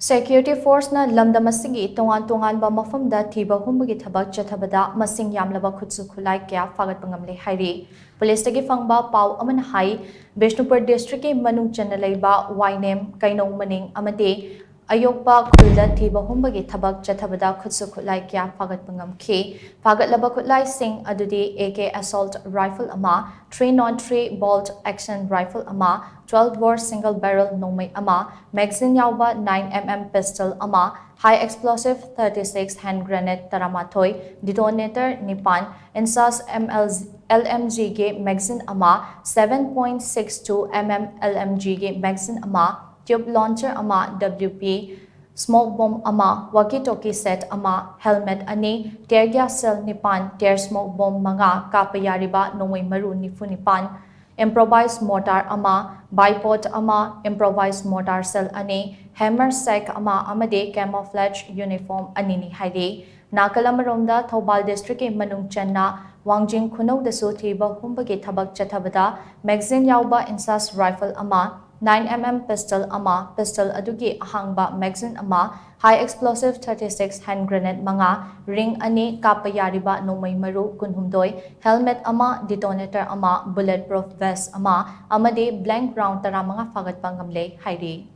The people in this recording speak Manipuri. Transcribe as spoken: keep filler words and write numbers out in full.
Security forceꯅ ꯂꯝꯗꯝ ꯑꯁꯤꯒꯤ ꯇꯣꯉꯥꯟ ꯇꯣꯉꯥꯟꯕ ꯃꯐꯝꯗ ꯊꯤꯕ ꯍꯨꯝꯕꯒꯤ ꯊꯕꯛ ꯆꯠꯊꯕꯗ ꯃꯁꯤꯡ ꯌꯥꯝꯂꯕ ꯈꯨꯠꯁꯨ ꯈꯨꯠꯂꯥꯏ ꯀꯌꯥ ꯐꯥꯒꯠꯄ ꯉꯝꯂꯦ ꯍꯥꯏꯔꯤ꯫ ꯄꯨꯂꯤꯁꯇꯒꯤ ꯐꯪꯕ ꯄꯥꯎ ꯑꯃꯅ ꯍꯥꯏ, ꯕꯤꯁꯅꯨꯄꯨꯔ ꯗꯤꯁꯇ꯭ꯔꯤꯛꯀꯤ ꯃꯅꯨꯡ ꯆꯟꯅ ꯂꯩꯕ ꯋꯥꯏꯅꯦꯝ, ꯀꯩꯅꯧ ꯃꯅꯤꯡ ꯑꯃꯗꯤ ꯑꯌꯣꯛꯄ ꯈꯨꯜꯗ ꯊꯤꯕ ꯍꯨꯝꯕꯒꯤ ꯊꯕꯛ ꯆꯠꯊꯕꯗ ꯈꯨꯠꯁꯨ ꯈꯨꯠꯂꯥꯏ ꯀꯌꯥ ꯐꯥꯒꯠꯄ ꯉꯝꯈꯤ꯫ ꯐꯥꯒꯠꯂꯕ ꯈꯨꯠꯂꯥꯏꯁꯤꯡ ꯑꯗꯨꯗꯤ A K assault rifle ꯑꯃ, three not three bolt action rifle ꯑꯃ, twelve bore single barrel ꯅꯣꯡꯃꯩ ꯑꯃ, magazine ꯌꯥꯎꯕ nine M M pistol ꯑꯃ, high explosive thirty six hand grenade ꯇꯔꯥꯃꯥꯊꯣꯏ, detonator ꯅꯤꯄꯥꯟ, INSAS M L, L M G ꯒꯤ magazine ꯑꯃ, seven point six two M M L M G ꯒꯤ magazine ꯑꯃ, tube launcher ꯑꯃ, W P, smoke bomb ꯑꯃ, walkie talkie set ꯑꯃ, helmet ꯑꯅꯤ, tear gas shell ꯅꯤꯄꯥꯟ, tear smoke bomb ꯃꯉꯥ, ꯀꯥꯞꯄ ꯌꯥꯔꯤꯕ ꯅꯣꯡꯃꯩ ꯃꯔꯨ ꯅꯤꯐꯨ ꯅꯤꯄꯥꯟ, improvised mortar ꯑꯃ, bipod ꯑꯃ, improvised mortar shell ꯑꯅꯤ, hammer sack ꯑꯃ ꯑꯃꯗꯤ camouflage uniform ꯑꯅꯤꯅꯤ ꯍꯥꯏꯔꯤ꯫ ꯅꯥꯀꯜ ꯑꯃꯔꯣꯝꯗ ꯊꯧꯕꯥꯜ ꯗꯤꯁꯇ꯭ꯔꯤꯛꯀꯤ ꯃꯅꯨꯡ ꯆꯟꯅ ꯋꯥꯡꯖꯤꯡ ꯈꯨꯅꯧꯗꯁꯨ ꯊꯤꯕ ꯍꯨꯝꯕꯒꯤ ꯊꯕꯛ ꯆꯠꯊꯕꯗ magazine ꯌꯥꯎꯕ INSAS rifle ꯑꯃ, nine M M pistol ꯑꯃ, pistol ꯑꯗꯨꯒꯤ ꯑꯍꯥꯡꯕ magazine ꯑꯃ, high explosive thirty six hand grenade ꯃꯉꯥ, ring ꯑꯅꯤ, ꯀꯥꯞꯄ ꯌꯥꯔꯤꯕ ꯅꯣꯡꯃꯩ ꯃꯔꯨ ꯀꯨꯟꯍꯨꯝꯗꯣꯏ, helmet ꯑꯃ, detonator ꯑꯃ, bullet proof vest ꯑꯃ ꯑꯃꯗꯤ blank round ꯇꯔꯥꯃꯉꯥ ꯐꯥꯒꯠꯄ ꯉꯝꯂꯦ ꯍꯥꯏꯔꯤ꯫